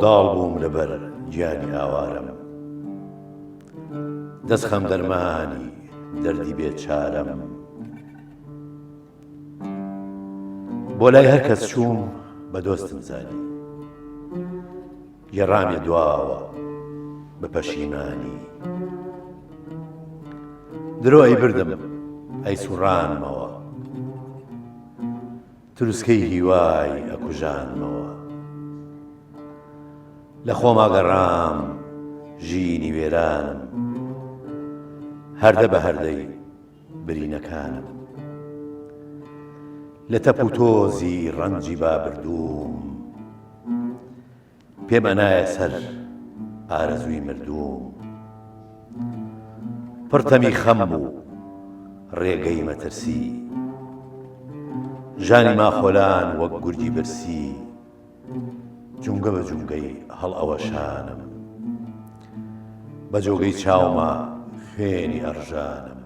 عەوداڵ بووم لەبەر گیانی ئاوارەم. دەست خەم دەرمانی دەردی بێ چارەم. بۆ لای هەر کەس چووم بە دۆستم زانی. گێڕامیە دواوە بە پەشیمانی. درۆ ئەیبردم ئەیسوڕانمەوە. تروسکەی هیوای ئەکوژانمەوە. لە خۆما گەڕام ژینی وێرانم. هەردە بە هەردەی برینەکانم. لە تەپ و تۆزی ڕەنجی بابردووم. پێم ئەنایە سەر ئارەزووی مردووم. پڕ تەمی خەم بوو ڕێگەی مەترسی. ژانی ماخۆلان وەک گورگی برسی. جومگە بە جومگەی هەڵئەوەشانم. بە جۆگەی چاوما خوێنی ئەڕژانم.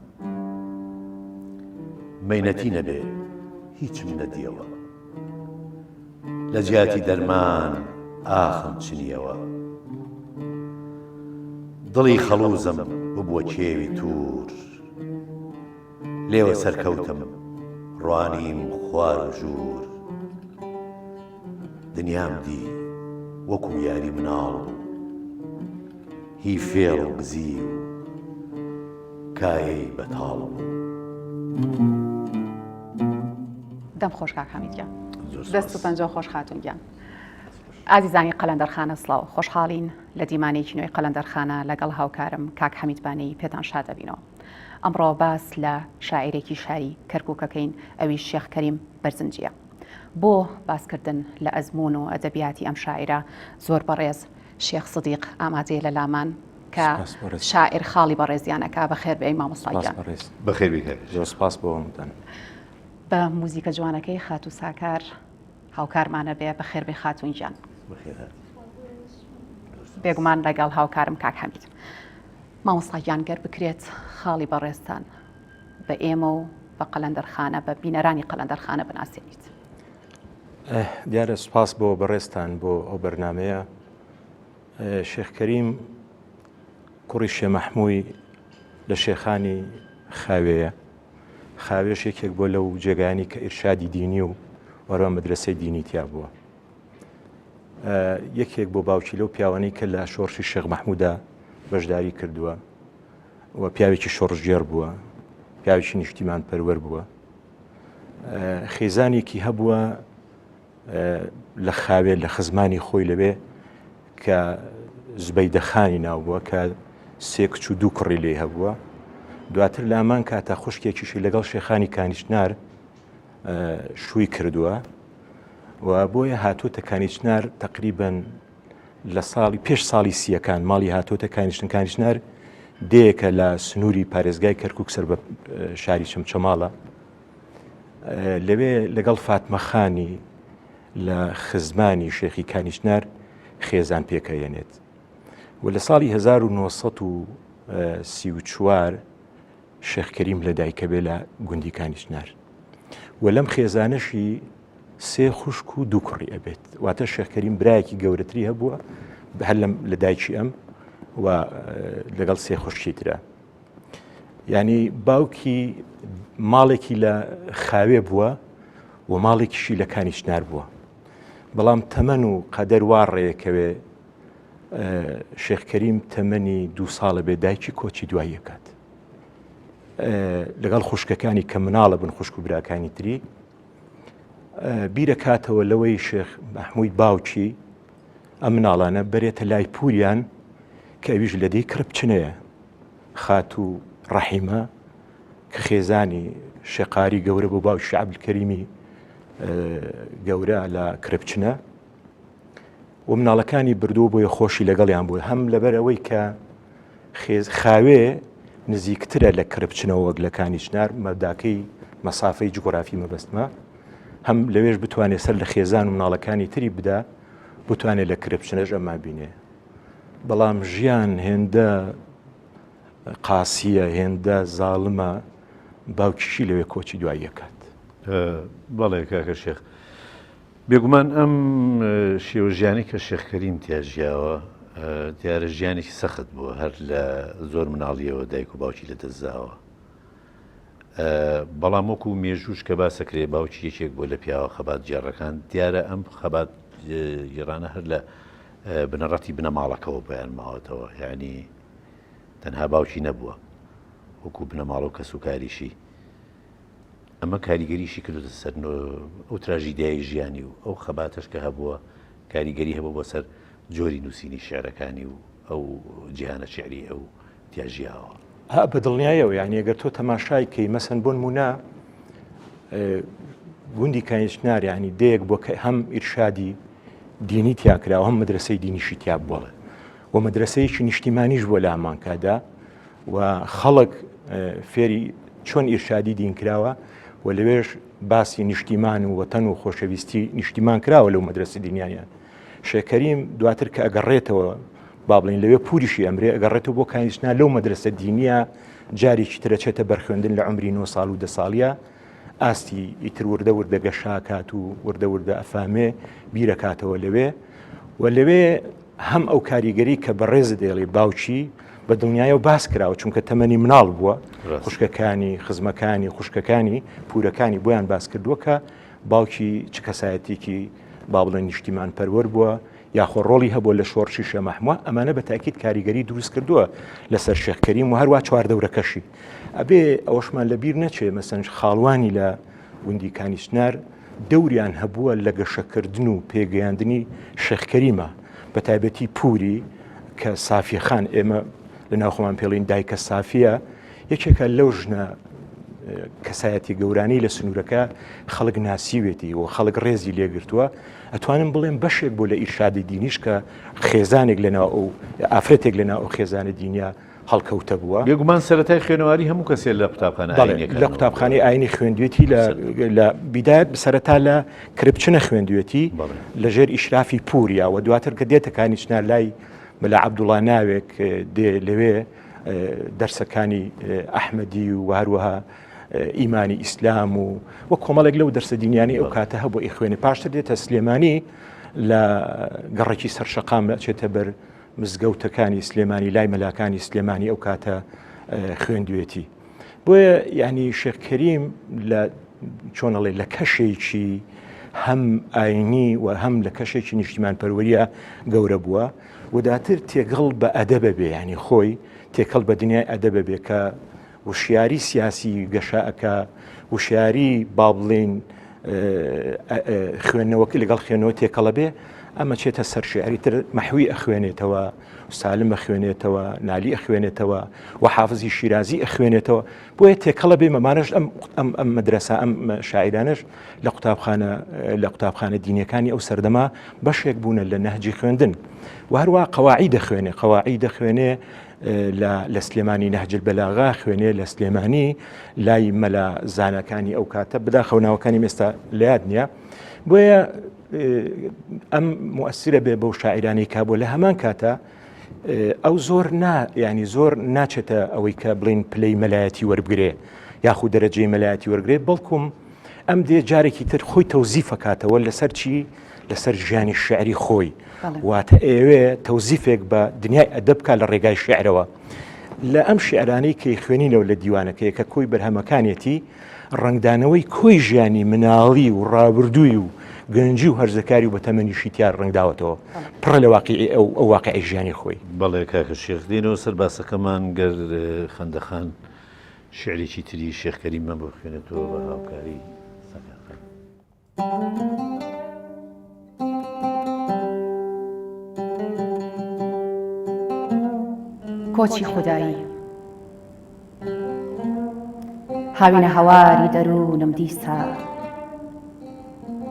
مەینەتی نەبێ هیچم نەدیەوە. لە جیاتی دەرمان ئاخم چنیەوە. دڵی خەڵووزم ببووە کێوی توور. لێوە سەرکەوتم ڕوانیم خوار و ژوور. دنیام دی وەکوو یاری مناڵ بوو. هی فێڵ و گزی و کایەی بەتاڵ بوو. دەم خۆش کاک حامید گیان. دەست و پەنجە خۆش خاتون گیان. ئازیزانی قەلەندەرخانە سڵاو خۆشحاڵین لە دیمانەیەکی نوێی قەلەندەرخانە لەگەڵ هاوکارم کاک حەمید بانەیی پێتان شاد ئەبینەوە. ئەمڕۆ باس لە شاعیرێکی شاری کەرکووکەکەین ئەویش شێخ کەریم بەرزنجییە. بۆ باسکردن لە ئەزموون و ئەدەبیاتی ئەم شاعیرە زۆر بەڕێز شێخ سدیق ئامادەیە لە لامان کە شاعیر خاڵی بەڕێزیانەکە بەخێر بێی مامۆستا گیان. بەخێر بێی کاک. زۆر سپاس بۆ هەمووتان. بە موزیکە جوانەکەی خاتوو ساکار هاوکارمانە بێ بەخێر بێ خاتوون گیان. بێگومان لەگەڵ هاوکارم کاک حەمید. مامۆستا گیان گەر بکرێت خاڵی بەڕێزتان بە ئێمە و بە قەلەندەرخانە بە بینەرانی قەلەندەرخانە بناسێنیت. دیارە سوپاس بۆ بەڕێزتان بۆ ئەو بەرنمەیە شێخ کەریم کوڕی شێ مەحمووی لە شێخانی خاوێیە خاوێش یەکێک بۆ لەو جێگانی کە ئیرشادی دینی و وەروە مەدرسەی دینی تیا بووە یەکێک بۆ باوکی لەو پیاوانەی کە لە شۆڕشی شێخ مەحمودا بەشداری کردووە و پیاوێکی شۆڕشگێڕ بووە پیاوێکی نیشتیمان پەروەر بووە خێزانێکی هەبووە لە خاوێ لە خزمانی خۆی لەوێ کە زبەیدەخانی ناوبووە کە سێ کچ و دوو کوڕی لێ هەبووە دواتر لامان کاتە خوشکێکیشی لەگەڵ شێخانی کانیچنار شووی کردووە و بۆیە هاتووتە کانیچنار تقریبن لە ساڵی پێش ساڵی سیەکان ماڵی هاتووتە کانیشتن کانیشنار دێیەکە لە سنووری پارێزگای کەرکک سەر بە شاری چەمچەماڵە لەوێ لەگەڵ فاتمەخانی لە خزمانی شێخی کانیشنار خێزان پێکەێنێت و لە ساڵی 1934 شێخ کەریم لە دایکە بێ لە گوندی کانیچنار و لەم خێزانەشی سێ خوشک و دوو کوڕی ئەبێت واتە شێخ کەریم برایەکی گەورەتری هەبووە هەر لەم لە دایکی ئەم و لەگەڵ سێ خوشکی ترە ینی باوکی ماڵێکی لە خاوێ بووە و ماڵێکیشی لە کانیچنار بووە بەڵام تەمەن و قەدەر وا ڕێکەوێ شێخ کەریم تەمەنی دوو ساڵە بێ دایکی کۆچی دواییەکات لەگەڵ خوشکەکانی کە مناڵە بن خوشک و براکانی تری بیرەکاتەوە لەوەی شێخ مەحمووی باوکی ئەم مناڵانە بەرێتە لای پوریان کە ئەویش لە دێی کرپچنەیە خاتوو ڕەحیمە کە خێزانی شێقاری گەورە بۆ باوکی عەبدولکەریمی گەورە لە کرپچنە و مناڵەکانی بردووە بۆیە خۆشی لەگەڵیان بوو هەم لەبەر ئەوەی کە خێز خاوێ نزیکترە لە کرپچنەوە وەک لە کانیچنار مەوداکەی مەسافەی جوگرافی مەبەستمە هەم لەوێش بتوانێت سەر لە خێزان و مناڵەکانی تری بدا بتوانێت لە کرپچنەش ئەما بینێ بەڵام ژیان هێندە قاسیە هێندە زاڵمە باوکیشی لەوێ کۆچی دواییەکات بەڵێ کاکە شێخ. بێگومان ئەم شێوە ژیانی کە شێخ کەریم تیا ژیاوە دیارە ژیانێکی سەخت بووە هەر لە زۆر مناڵیەوە دایک و باوکی لە دەستداوە بەڵام وەکو مێژووش کە باسەکرێ باوکی یەکێک بۆ لە پیاوە خەبات گێڕەکان دیارە ئەم خەبات گێڕانە هەر لە بنەڕەتی بنەماڵەکەوە بۆیان ماوەتەوە یعنی تەنها باوکی نەبووە وەکو بنەماڵە و کەسوکاریشی ئەمە کاریگەریشی کردوتە سەر ئەو تراژیدیای ژیانی و ئەو خەباتەش کە هەبووە کاریگەری هەبوو بۆ سەر جۆری نووسینی شعرەکانی و ئەو جیهانە شعری ئەو تیا ژیاوە. ها بە دڵنیایەوە یعنی ئەگەر تۆ تەماشای کەی مەسەن بۆ نمونە گوندی کانیچنار یعنی دەیەک بۆ کە هەم ئیرشادی دینی تیا کراوە هەم مەدرسەی دینیشی تیا بووە و مەدرسەیەکی نیشتیمانیش بووە لە هەمان کاتدا و خەڵک فێری چۆن ئیرشادی دین کراوە و لەوێش باسی نیشتیمان و وەتەن و خۆشەویستی نیشتیمان کراوە لەو مەدرسە دینیانیان شێکەریم دواتر کە ئەگەڕێتەوە با بڵین لەوێ پوریشی ئەمرێ ئەگەڕێتەوە بۆ کانیشنا لەو مەدرسە دینیە جارێکی ترەچێتە بەرخوێندن لە عمری 9 ساڵ و دە ساڵیە ئاستی ئیتر وردە وردە گەشاکات و وردە وردە ئەفامێ بیرەکاتەوە لەوێ و لەوێ هەم ئەو کاریگەری کە بەڕێزت دێڵی باوکی بە دڵنیایەوە باس کراوە چونکە تەمەنی مناڵ بووە خوشکەکانی خزمەکانی خوشکەکانی پورەکانی بۆیان باس کردووە کە باوکی چ کەسایەتێکی با بڵێن نیشتیمان پەروەر بووە یاخۆ ڕۆڵی هەبووە لە شۆڕشی شێمەحموە ئەمانە بە تاکیت کاریگەری دروست کردووە لەسەر شێخ کەریم و هەروە چواردەورەکەشی ئەبێ ئەوەشمان لە بیر نەچێ مەسەن خاڵوانی لە گوندی کانیچنار دەوریان هەبووە لە گەشەکردن و پێگەیاندنی شێخ کەریمە بە تایبەتی پوری کە سافیە خان ئێمە لە ناوخۆمان پێڵین دایکە سافیە یەکێکە لەو ژنە کەسایەتی گەورانی لە سنوورەکە خەڵک ناسیوێتی و خەڵک ڕێزی لێگرتووە ئەتوانم بڵێم بەشێک بۆ لە ئیرشادی دینیش کە خێزانێک لەناو ئەو ئافرەتێک لەناو ئەو خێزانە دینە هەڵکەوتە بووە. بێگومان سەرەتای خوێنەواری هەموو کەسێ لە قوتابخانە ئاینیەکانەوە لە قوتابخانەی ئاینی خوێندوێتی لە بیدایەت سەرەتا لە کرپچنە خوێندوێتی لە ژێر ئیشرافی پوریا و دواتر کە دێتە کانیچنا لای مەلا عەبدوڵا ناوێک دێ لەوێ دەرسەکانی ئەحمەدی و هەروەها ئیمانی ئیسلام و وە کۆمەڵێک لەو دەرسە دینیانی ئەو کاتە هەبوو ئیخوێنی پاشتر دێتە سلێمانی لە گەڕەکی سەرشەقام ئەچێتە بەر مزگەوتەکانی سلێمانی لای مەلاکانی سلێمانی ئەو کاتە خوێندوێتی بۆیە یعنی شێخ کەریم لە چۆنەڵێ لە کەشێکی هەم ئاینی و هەم لە کەشێکی نیشتیمان پەروەریە گەورە بووە و داتر تێگەڵ بە ئەدەبە بێ ینی خۆی تێکەڵ بە دنیای ئەدەبە بێ کە وشیاری سیاسی گەشە ئەکا وشیاری با بڵێین خوێندنەوەکە لەگەڵ خوێنەوە تێکەڵە بێ ئەمە چێتە سەر شعری تر مەحوی ئەخوێنێتەوە سالم ئەخوێنێتەوە نالی ئەخوێنێتەوە و حافزی شیرازی ئەخوێنێتەوە بۆیە تێکەڵە بێ مەمانەش ئەم ئەم ئەم مەدرسە ئەم شاعیرانەش لە قوتابخانە لە قوتابخانە دینیەکانی ئەو سەردەما بەشێک بوونە لە نەهجی خوێندن و هەروە قەواعی دەخوێنێ قەواعی دەخوێنێ لە سلێمانی نەهج البلاغە خوێنێ لە سلێمانی لای مەلا زانەکانی ئەو کاتە بداخەوە ناوەکانی مێستا لە یاد نییە بۆیە ئەم موسرە بێ بەو شاعرانەی کا بۆ لە هەمان کاتە ئەو زۆر نا ینی زۆر ناچێتە ئەوەی کە بڵین پلەی مەلایەتی وەربگرێ یاخود دەرەجەی مەلایەتی وەرگێ بەڵکم ئەم دێ جارێکی تر خۆی تەوزیفەکاتەوە لەسەر چی لەسەر ژیانی شعری خۆی واتە ئەیەوێ تەوزیفێک بە دنیای ئەدەب بکا لە ڕێگای شعرەوە لە ئەم شعرانەی کە خوێنینەوە لە دیوانەکەی کە کۆی بەرهەمەکانیەتی ڕەنگدانەوەی کۆی ژیانی مناڵی و ڕابردووی و گەنجی و هەرزەکاری و بەتەمەنیشی تیا ڕەنگداوەتەوە پڕە لە واقعی ئەو ئەو واقعی ژیانی خۆی. بەڵێ کاکە شێخ دێنەوە سەر باسەکەمان گەر خەندەخان شیعرێکی تری شێخ کەریممان بۆ بخوێنێتەوە بە هاوکاری سەکاخان. کۆچی خودایی هاوینە هەواری دەروونم دیسان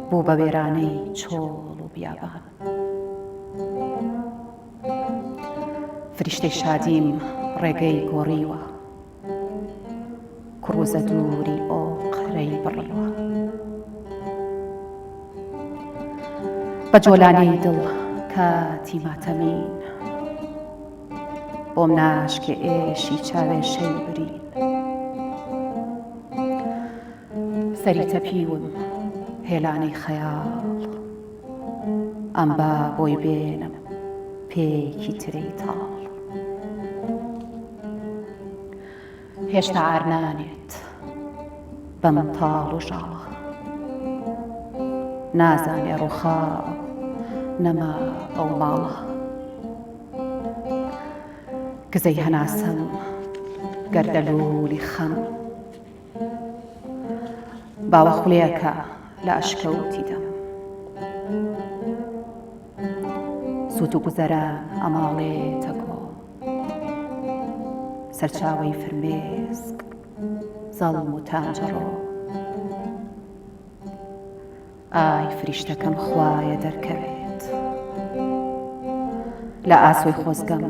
بوو بە وێرانەی چۆڵ و بیابان فریشتەی شادیم ڕێگەی گۆڕیوە کوڕوزە دووری ئۆقرەی بڕیوە. بە جۆلانەی دڵ کاتی ماتەمین بۆم ناشکێ ئێشی چاوێشەی برین. سەری تەپیوم هێلانەی خەیاڵ. ئەمبا بۆی بێنم پێیەکی ترێی تاڵ. هێشتا عار نانێت بەم تاڵ و ژاڵە. نازانێ ڕووخا و نەما ئەو ماڵە. کزەی هەناسەم گەردەلوولی خەم. باوە خولێکە لە ئەشکەوتی دەم. سووت و گوزەران ئەماڵێتە گۆ. سەرچاوەی فرمێسک زەڵم و تانجەڕۆ. ئای فریشتەکەم خوایە دەرکەوێت لە ئاسۆی خۆزگەم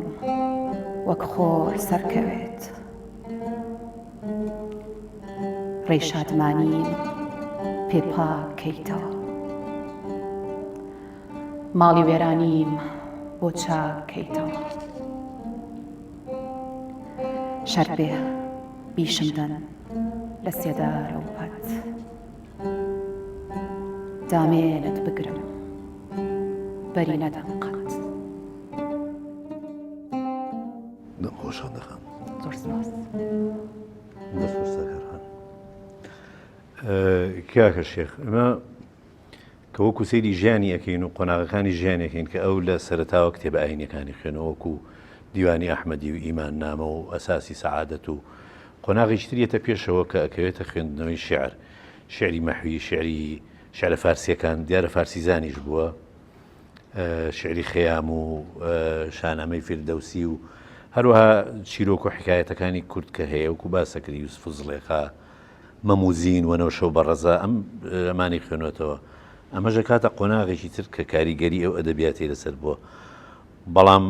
وەک خۆر سەرکەوێت. ڕێی شادمانیم پێ پاک کەیتەوە. ماڵی وێرانیم بۆ چاک کەیتەوە. شەرت بێ بیشم دەن لە سێدارە و پەت. دامێنت بگرم بەری نەدەم قەت. دەم خۆشان دەخان. زۆر سپاس. دەست خۆش سەرکار خان. کاکە شێخ ئەمە کە وەکو سەیری ژیانی ئەکەین و قۆناغەکانی ژیانی ئەکەین کە ئەو لە سەرەتاوە کتێبە ئاینیەکانی خوێنەوە وەکو دیوانی ئەحمەدی و ئیمان نامە و ئەساسی سەعادەت و قۆناغێکی تر یەتە پێشەوە کە ئەکەوێتە خوێندنەوەی شعر شعری مەحوی شعری شعرە فارسیەکان دیارە فارسیزانیش بووە شعری خەیام و شانامەی فیردەوسی و هەروەها چیرۆک و حکایەتەکانی کورد کە هەیە وەکو باسەکردی یوسف و زڵێخا مەموزین وەنەوشە و بەڕەزا ئەم ئەمانی خوێنوەتەوە ئەمەش ئەکاتە قۆناغێکی تر کە کاریگەری ئەو ئەدەبیاتی لەسەر بووە بەڵام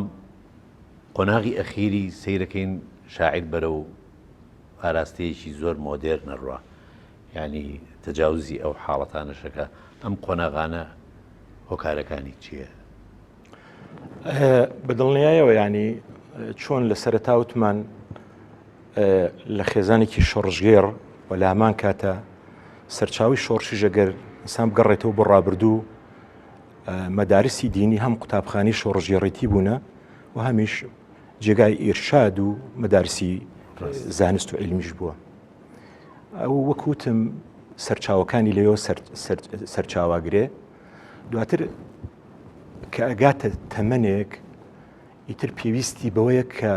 قۆناغی ئەخیری سەیرەکەین شاعیر بەرەو ئاراستەیەکی زۆر مۆدێرنە ڕوا یعنی تەجاوزی ئەو حاڵەتانەشەکە ئەم قۆناغانە هۆکارەکانی چییە؟ بە دڵنیایەوە ینی چۆن لە سەرەتا وتمان لە خێزانێکی شۆڕشگێڕ و لە هەمان کاتە سەرچاوی شۆڕشیش ئەگەر ئینسان بگەڕێتەوە بۆ ڕابردوو مەدارسی دینی هەم قوتابخانی شۆڕشگێڕیتی بوونە و هەمیش جێگای ئیرشاد و مەدارسی زانست و عیلمیش بووە ئەو وەکوتم سەرچاوەکانی لەوێ سەرچاواگرێ دواتر کە ئەگاتە تەمەنێک ئیتر پێویستی بەوەیە کە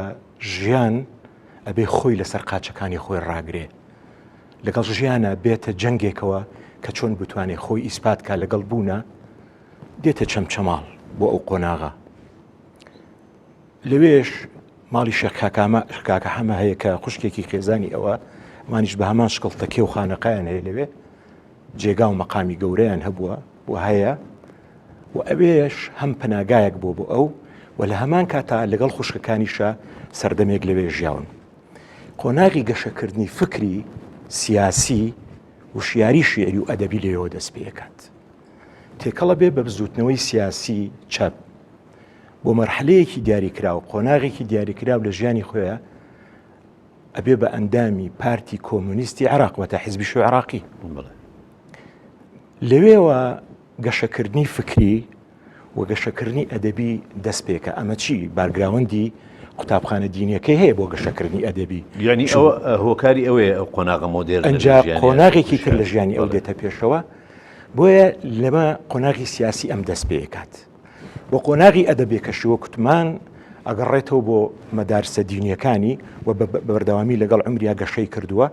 ژیان ئەبێ خۆی لەسەر قاچەکانی خۆی ڕاگرێ لەگەڵ ژیانە بێتە جەنگێکەوە کە چۆن بتوانێ خۆی ئیسپات کا لەگەڵ بوونە دێتە چەمچەماڵ بۆ ئەو قۆناغە لەوێش ماڵی شێخ کاکامە کاکە حەمە هەیە کە خوشکێکی خێزانی ئەوە ئەمانیش بە هەمان شکڵ تەکێ و خانەقایان هەیە لەوێ جێگا و مەقامی گەورەیان هەبووە و هەیە و ئەوێش هەم پەناگایەک بۆ بۆ ئەو و لە هەمان کاتا لەگەڵ خوشکەکانیشە سەردەمێک لەوێ ژیاون قۆناغی گەشەکردنی فکری سیاسی وشیاری شیعری و ئەدەبی لێەوە دەست پێکات تێکەڵە بێ بە بزوتنەوەی سیاسی چەپ بۆ مەرحەلەیەکی دیاریکراو قۆناغێکی دیاریکراو لە ژیانی خۆیان ئەبێ بە ئەندامی پارتی کۆمۆنیستی عێراق واتە حیزبی شیوعی عێراقی لەوێوە گەشەکردنی فکری و گەشەکردنی ئەدەبی دەست پێکە ئەمە چی background ی قوتابخانە دینیەکەی هەیە بۆ گەشەکردنی ئەدەبی یعنی ئەوە هۆکاری ئەوەیە ئەو قۆناغە مۆدێرن ئەنجا قۆناغێکی تر لە ژیانی ئەو دێتە پێشەوە بۆیە لەمە قۆناغی سیاسی ئەم دەست پێکات بۆ قۆناغی ئەدەبیەکەشی وەک وتمان ئەگەڕێتەوە بۆ مەدارسە دینیەکانی و بە بەردەوامی لەگەڵ عومریا گەشەی کردووە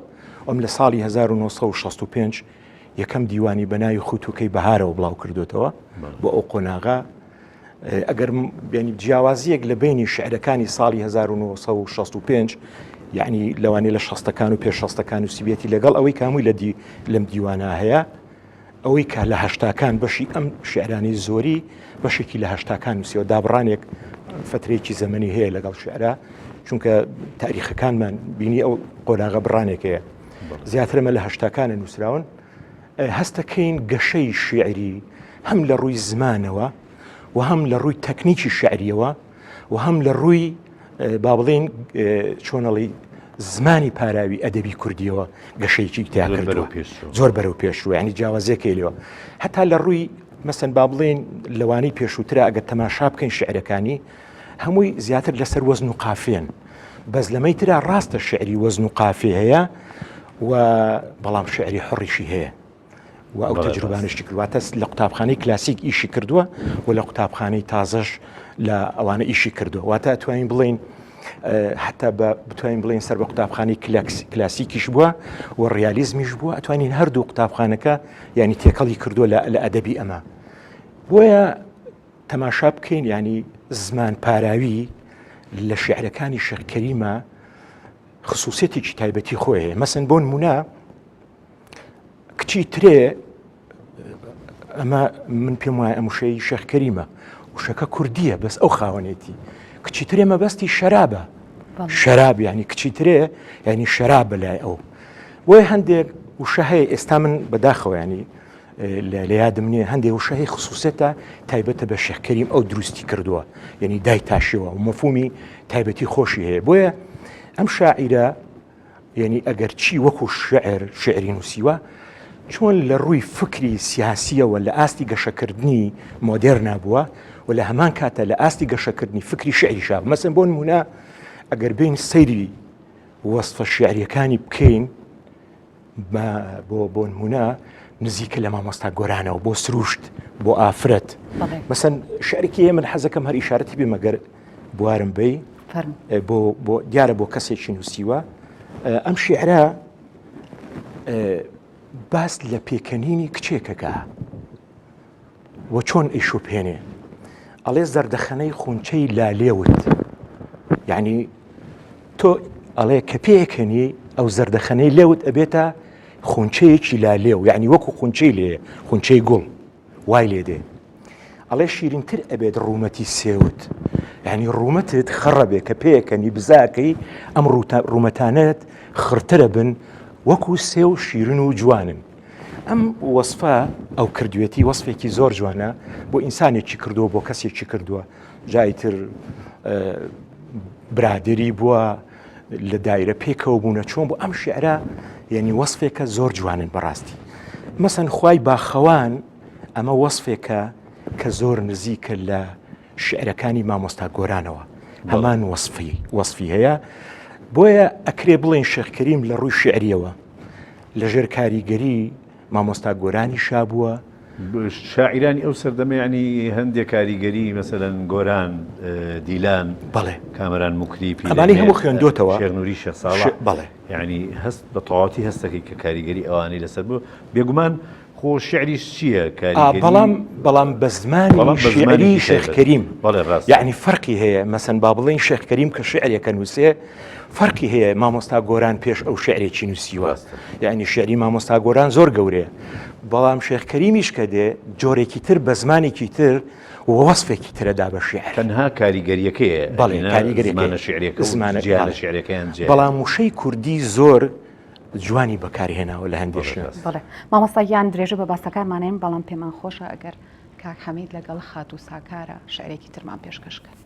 ئەم لە ساڵی 1965 یەکەم دیوانی بە ناوی خوتوکەی بەهارەوە بڵاو کردوتەوە بۆ ئەو قۆناغە ئەگەر بێنی جیاوازیەک لە بینی شعرەکانی ساڵی 1965 یعنی لەوانەیە لە شەستەکان و پێش شەستەکان و سیبێتی لەگەڵ ئەوەی کامووی لە دی لەم دیوانە هەیە ئەوەی کە لە هەشتاکان بەشی ئەم شیعرانەی زۆری بەشێکی لە هەشتاکان نووسیوە دابڕانێک فترێکی زەمەنی هەیە لەگەڵ شعرا چونکە تاریخەکانمان بینی ئەو قۆناغە بڕانێک هەیە زیاترمە لە هەشتاکانە نووسراون هەستەکەین گەشەی شیعری هەم لە ڕووی زمانەوە و هەم لە ڕووی تەکنیکی شعریەوە و هەم لە ڕووی با بڵێین چۆنەڵی زمانی پاراوی ئەدەبی کوردیەوە گەشەیەکی تیا کردووە زۆر بەرەو پێشوە ینی جیاوازیەکەی لێوە هەتا لە ڕووی مەسەن با بڵێین لەوانەی پێشووترا ئەگەر تەماشا بکەین شعرەکانی هەمووی زیاتر لەسەر وەزن و قافێن بەس لەمەی ترا ڕاستە شعری وەزن و قافێ هەیە و بەڵام شعری حڕیشی هەیە و ئەو تەجروبانشتی کردواتە لە قوتابخانەی کلاسیک ئیشی کردووە و لە قوتابخانەی تازەش لە ئەوانە ئیشی کردووە واتە توانین بڵین حتا بە بتوانین بڵێین سەر بە قوتابخانەی کلاسیکیش بووە و ڕیالیزمیش بووە ئەتوانین هەردوو قوتابخانەکە ینی تێکەڵی کردووە لە ئەدەبی ئەمە بۆیە تەماشا بکەین ینی زمان پاراوی لە شعرەکانی شەرکەریمە خصوصێتێکی تایبەتی خۆی هەیە مەسن بۆ نمونە کچی ترێ ئەمە من پێم وایە ئەم وشەی شێخ کەریمە وشەکە کوردیە بەس ئەو خاوەنێتی کچی ترێ مەبەستی شەرابە شەراب ینی کچی ترێ ینی شەراب بەلای ئەو بۆیە هەندێک وشە هەیە ئێستا من بەداخەوە ینی لە یادم نییە هەندێک وشە هەیە خصوصێتە تایبەتە بە شێخ کەریم ئەو دروستی کردووە یعنی دای تاشیەوە و مەفهومی تایبەتی خۆشی هەیە بۆیە ئەم شاعیرە یەنی ئەگەر چی وەکو شعر شعری نووسیوە چۆن لە ڕووی فکری سیاسیەوە لە ئاستی گەشەکردنی مۆدێرنا بووە و لە هەمان کاتە لە ئاستی گەشەکردنی فکری شعری شا مەسن بۆ نمونە ئەگەر بین سەیری وەصفە شعریەکانی بکەین بۆ بۆ نمونە نزیکە لە مامۆستا گۆرانەوە بۆ سروشت بۆ ئافرەت مەسەن شعرێکی من حەزەکەم هەر ئیشارەتی بێمەگەر بوارم بی بۆ بۆ دیارە بۆ کەسێکی نووسیوە ئەم شیعرە باس لە پێکەنینی کچێکەکە و چۆن ئەیشوبهێنێ ئەڵێ زەردەخەنەی خونچەی لالێوت یعنی تۆ ئەڵێ کە پێکەنی ئەو زەردەخەنەی لێوت ئەبێتە خونچەیەکی لالێو یعنی وەکو خونچەی لێ خونچەی گوڵ وای لێ دێ ئەڵێ شیرینتر ئەبێت ڕوومەتی سێوت یعنی ڕوومەتت خڕە بێ کە پێکەنی بزاکەی ئەم ڕوومەتانەت خڕترە بن وەکو سێو شیرن و جوانن ئەم وەسفە ئەو کردوێتی وەسفێکی زۆر جوانە بۆ ئینسانێکی کردووە بۆ کەسێکی کردووە جایتر برادری بووە لە دایرە پێکەوە بوونە چۆن بۆ ئەم شعرە یعنی وەسفێکە زۆر جوانن بەڕاستی مەسەن خوای باخەوان ئەمە وەسفێکە کە زۆر نزیکە لە شعرەکانی مامۆستا گۆرانەوە هەمان وەسفی وەسفی هەیە بۆیە ئەکرێ بڵێن شێخ کەریم لە ڕووی شعریەوە لەژێر کاریگەری مامۆستا گۆرانی شا بووە. شاعیرانی ئەو سەردەمە یانی هەندێک کاریگەری مەسەلەن گۆران، دیلان، بەڵێ. کامەران موکری، ئەمانەی هەموو خوێندۆتەوە. شێخ نوری شێخ ساڵح. بەڵێ. یانی هەست بە تەواوەتی هەستەکەی کە کاریگەری ئەوانەی لەسەر بوو. بێگومان خۆ شیعریش چییە کاریگەری. بەڵام بەڵام بە زمانی شیعری شێخ کەریم. بەڵێ ڕاستە. یانی فەرقی هەیە مەسەن با بڵێین شێخ کەریم کە شیعرێکە نووسێ فەرقی هەیە مامۆستا گۆران پێش ئەو شعرێکی نووسیوە یعنی شعری مامۆستا گۆران زۆر گەورەیە بەڵام شێخ کەریمیش کە دێ جۆرێکی تر بە زمانێکی تر وەسفێکی ترەدا بە شعر تەنها کاریگەریەکەیە بەڵێ کاریگەریەکە شعرەکە زمانە جیانە شعرەکەیان جێ بەڵام وشەی کوردی زۆر جوانی بەکارهێناوە لە هەندێک شوێن. بەڵێ مامۆستا گیان درێژە بە باسەکانمانێن بەڵام پێمان خۆشە ئەگەر کاک حەمید لەگەڵ خاتوو ساکارە شعرێکی ترمان پێشکەش کەن.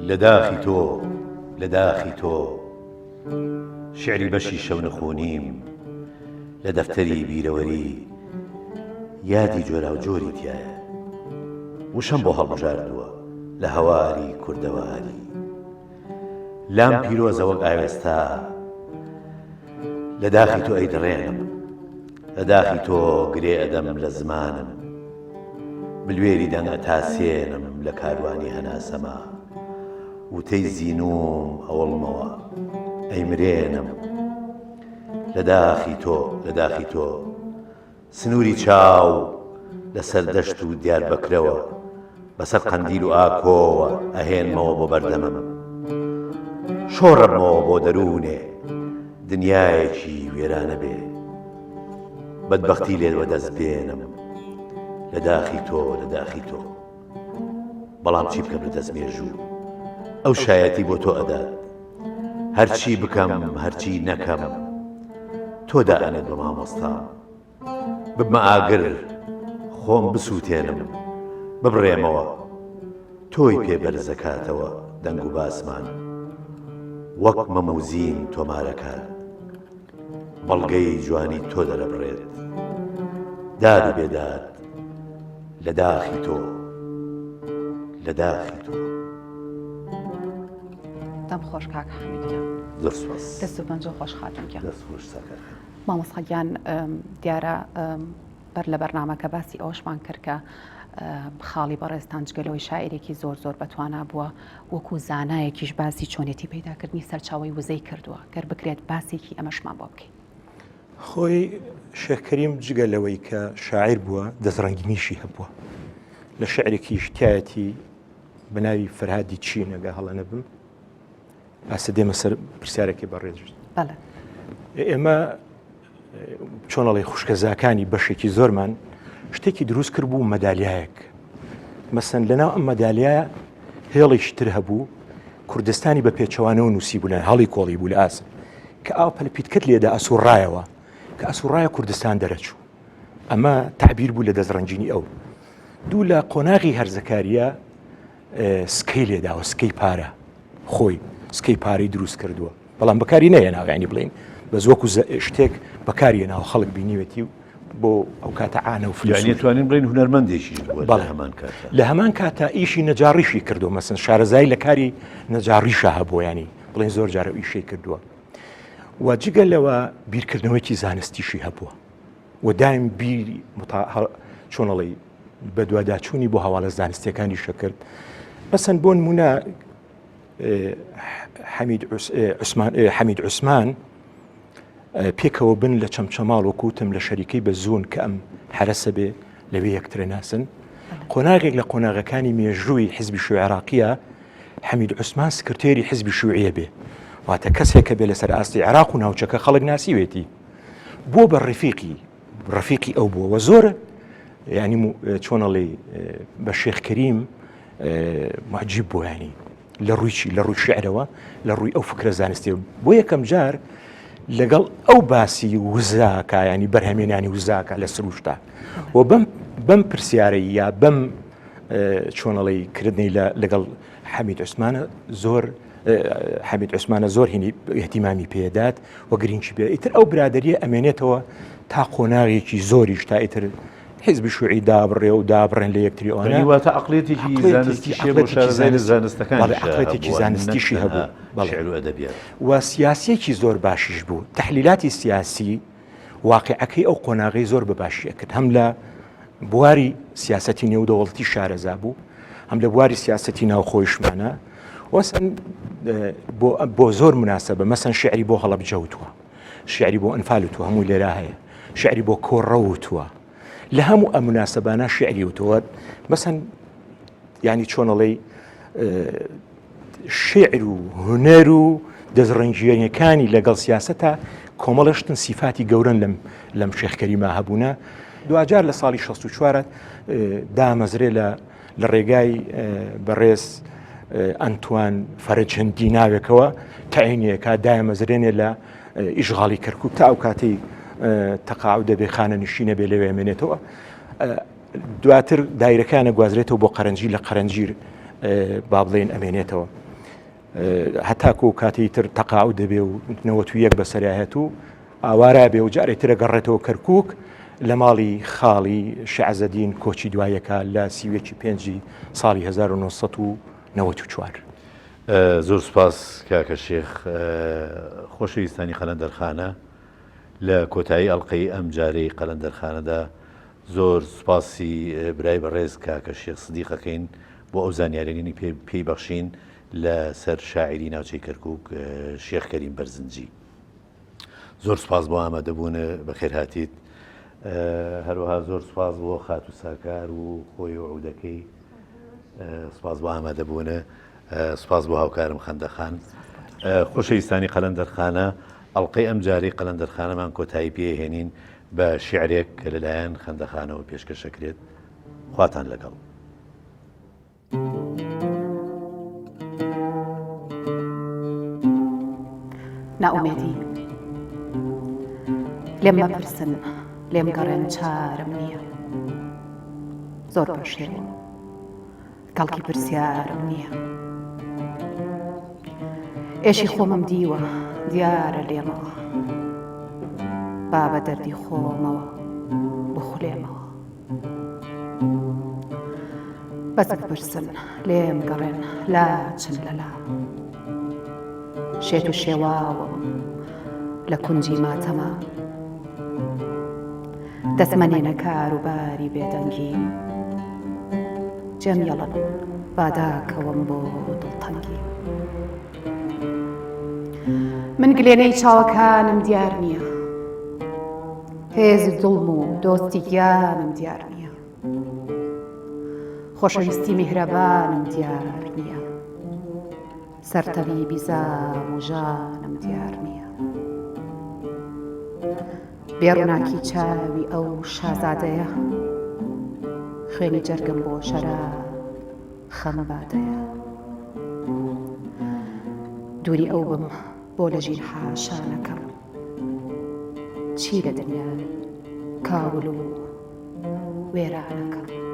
لە داخی تۆ لە داخی تۆ شیعری بەشی شەونخونیم لە دەفتەری بیرەوەری یادی جۆراوجۆری تیایە وشەم بۆ هەڵبژاردووە لە هەواری کوردەواری لام پیرۆزە وەک ئاوێستا لە داخی تۆ ئەیدڕێنم لە داخی تۆ گرێ ئەدەم لە زمانم بلوێری دەنگ ئەتاسێنم لە کاروانی هەناسەما وتەی زینووم ئەوڵمەوە ئەیمرێنم لە داخی تۆ لە داخی تۆ سنووری چاو لە سەردەشت و دیاربەکرەوە بەسەر قەندیل و ئاکۆوە ئەهێنمەوە بۆ بەردەمم شۆڕەبمەوە بۆ دەروونێ دنیایەکی وێرانە بێ بەدبەختی لێت وەدەست بێنم لە داخی تۆ لە داخی تۆ بەڵام چی بکەم لە دەست مێژوو ئەو شایەتی بۆ تۆ ئەدات هەرچی بکەم هەرچی نەکەم تۆ دائەنێت بە مامۆستام. ببمە ئاگر خۆم بسووتێنم ببڕێمەوە تۆی پێ بەرزەکاتەوە دەنگ و باسمان وەک مەم و زین تۆمارەکات بەڵگەی جوانی تۆ دەرەبڕێت داد و بێداد لە داخی تۆ لە داخی تۆ. دەم خۆش کاک حامید گیان. زۆر سوپاس. دەست و پەنجە خۆش خاتون گیان. دەست خۆش ساکار خان. مامۆستا گیان دیارە بەر لە بەرنامەکە باسی ئەوەشمان کرد کە خاڵی بەڕێزتان جگە لەوەی شاعیرێکی زۆر زۆر بەتوانا بووە وەکو زانایەکیش باسی چۆنێتی پەیداکردنی سەرچاوەی وزەی کردووە گەر بکرێت باسێکی ئەمەشمان بۆ بکەیت. خۆی شێخ کەریم جگە لەوەی کە شاعیر بووە دەستڕەنگینیشی هەبووە لە شعرێکیش تایەتی بە ناوی فەرهادی چین ئەگە هەڵە نەبم ئاسە دێمە سەر پرسیارێکی بەڕێز ئێمە چۆنەڵی خوشکەزاکانی بەشێکی زۆرمان شتێکی دروست کرد بوو مەدالیایەک مەسەن لەناو ئەم مەدالیایە هێڵێکی تر هەبوو کوردستانی بە پێچەوانەوە نووسی بوو لە هەڵی کۆڵی بوو لە ئاسن کە ئاو پەلپیتکت لێدا ئەسوڕایەوە کە ئەسوڕایە کوردستان دەرەچوو ئەمە تعبیر بوو لە دەستڕەنگینی ئەو دوو لە قۆناغی هەرزەکاریە سکەی لێداوە سکەی پارە خۆی سکەی پارەی دروست کردووە بەڵام بەکاری نەهێناوە ینی بڵین بەس وەکو شتێک بەکاری ناو خەڵک بینیوێتی و بۆ ئەو کاتە عانە و فلوس توانین بڵین هونەرمەندێکی بەڵێ هەمان کات لە هەمان کاتە ئیشی نەجاڕیشی کردو مەسن شارەزای لە کاری نەجاڕیشە هەبوو ینی بڵێن زۆر جارە ئیشەی کردووە و جگە لەوە بیرکردنەوەیکی زانستیشی هەبووە و دایم بیری چۆنەڵی بەدواداچوونی بۆ هەواڵە زانستیەکانی شەکرد مەسەن بۆ نمونە حەمید عوسمان حەمید عوسمان پێکەوە بن لە چەمچەماڵ وەکوتم لە شەریکەی بە زوون کە ئەم حرەسە بێ لەوێ یەکترە ناسن قۆناغێک لە قۆناغەکانی مێژووی حزبی شوعی عراقیە حەمید عوسمان سکرتێری حزبی شوعیە بێ واتە کەسێکە بێ لەسەر ئاستی عراق و ناوچەکە خەڵک ناسیوێتی بۆ بە ڕفیقی ڕفیقی ئەو بووە زۆر ینی چۆنەڵی بە شێخ کەریم معجیب بوو ینی لە ڕووی چی لە ڕووی شعرەوە لە ڕووی ئەو فکرە زانستی بۆ یەکەم جار لەگەڵ ئەو باسی وزاکە ینی بەرهەمێنانی وزاکە لە سروشتا و بەم بەم پرسیارەی یا بەم چۆنەڵی کردنی لەگەڵ حەمید عوسمانە زۆر حەمید عوسمانە زۆر هینی احتیمامی پێدات و گرنگی پێ ئیتر ئەو برادریە ئەمێنێتەوە تا قۆناغێکی زۆریش تا ئیتر حیزبی شوعی دابڕێ و دابڕێن لە یەکتری ئەوانە واتە عقلێتێکی زانستی زانستەکان عقلێتێکی زانستیشی هەبوو شعر و ئەدەبیات و سیاسیەکی زۆر باشیش بوو تحلیلاتی سیاسی واقعەکەی ئەو قۆناغی زۆر بە باشی ئەکرد هەم لە بواری سیاسەتی نێودەوڵەتی شارەزا بوو هەم لە بواری سیاسەتی ناوخۆیشمانە وەسەن بۆ زۆر مناسبە مەسەن شعری بۆ هەڵەبجە وتووە شعری بۆ ئەنفال وتووە هەموو لێرا هەیە شعری بۆ کۆڕە وتووە لە هەموو ئەم مناسبانە شعری وتووە مەسەن ینی چۆنەڵی شعر و هونەر و دەستڕەنگییەکانی لەگەڵ سیاسەتا کۆمەڵە شتن سیفاتی گەورەن لەم لەم شێخ کەریمە هەبوونە دواجار لە ساڵی 64 دامەزرێ لە لە ڕێگای بەڕێز ئەنتوان فەرەجهندی ناوێکەوە تەعینیەکە دایمەزرێنێ لە ئیشغاڵی کەرکک تا ئەو کاتەی تەقاعد دەبێ خانە نشینە بێ لەوێ مێنێتەوە دواتر دایرەکانە گوازرێتەوە بۆ قەرەنجی لە قەرەنجیر با بڵێن ئەمێنێتەوە هەتاکو کاتی تر تەقاعد دەبێ و 91 بەسەرایەت و ئاوارا بێ و جارێ ترە گەڕێتەوە کەرکک لە ماڵی خاڵی شعزەدین کۆچی دوایەکە لە سیوەکی پێنجی ساڵی 1994. زۆر سپاس کاکە شێخ خۆشەویستانی قەلەندەرخانە لە کۆتایی ئەڵلقەی ئەم جارەی قەلەندەرخانەدا زۆر سوپاسی برای بەڕێز کاکە شێخ سدیق ئەکەین بۆ ئەو زانیاریانەی پێی بەخشین لە سەر شاعیری ناوچەی کەرکوک شێخ کەریم بەرزنجی. زۆر سوپاس بۆ ئامادەبوون بەخێرهاتیت. هەروەها زۆر سوپاس بۆ خاتوو ساکار و خۆی و عودەکەی سوپاس بۆ ئامادەبوونە سوپاس بۆ هاوکارم خەندەخان خۆشەویستانی قەلەندەرخانە ئەڵلقەی ئەم جارەی قەلەندەرخانەمان کۆتایی پێهێنین بە شیعرێک کە لەلایەن خەندەخانەوە پێشکەش ئەکرێت. خواتان لەگەڵ. نائومێدی. لێم مەپرسن. لێم گەڕێن چارم نییە. زۆر پەشێوم. کەڵکی پرسیارم نییە. ئێشی خۆمم دیوە دیارە لێمەوە. با بە دەردی خۆمەوە بخولێمەوە. بەس بپرسن لێم گەڕێن لاچن لەلا. شێت و شێواوم لە کونجی ماتەما. دەست مەنێنە کار و باری بێدەنگی. جێم یەڵن با داکەوم بۆ دڵتەنگی. من گلێنەی چاوەکانم دیار نییە. هێز و دڵم و دۆستی گیانم دیار نییە. خۆشەویستی میهرەبانم دیار نییە. سەر تەبیبی زام و ژانم دیار نییە. بێ ڕووناکی چاوی ئەو شازادەیە خوێنی جەرگم بۆ شەراب خەم بادەیە. دووری ئەو بم بۆ لە ژیر حاشا نەکەم چی لە دنیای کاول و وێرانەکەم.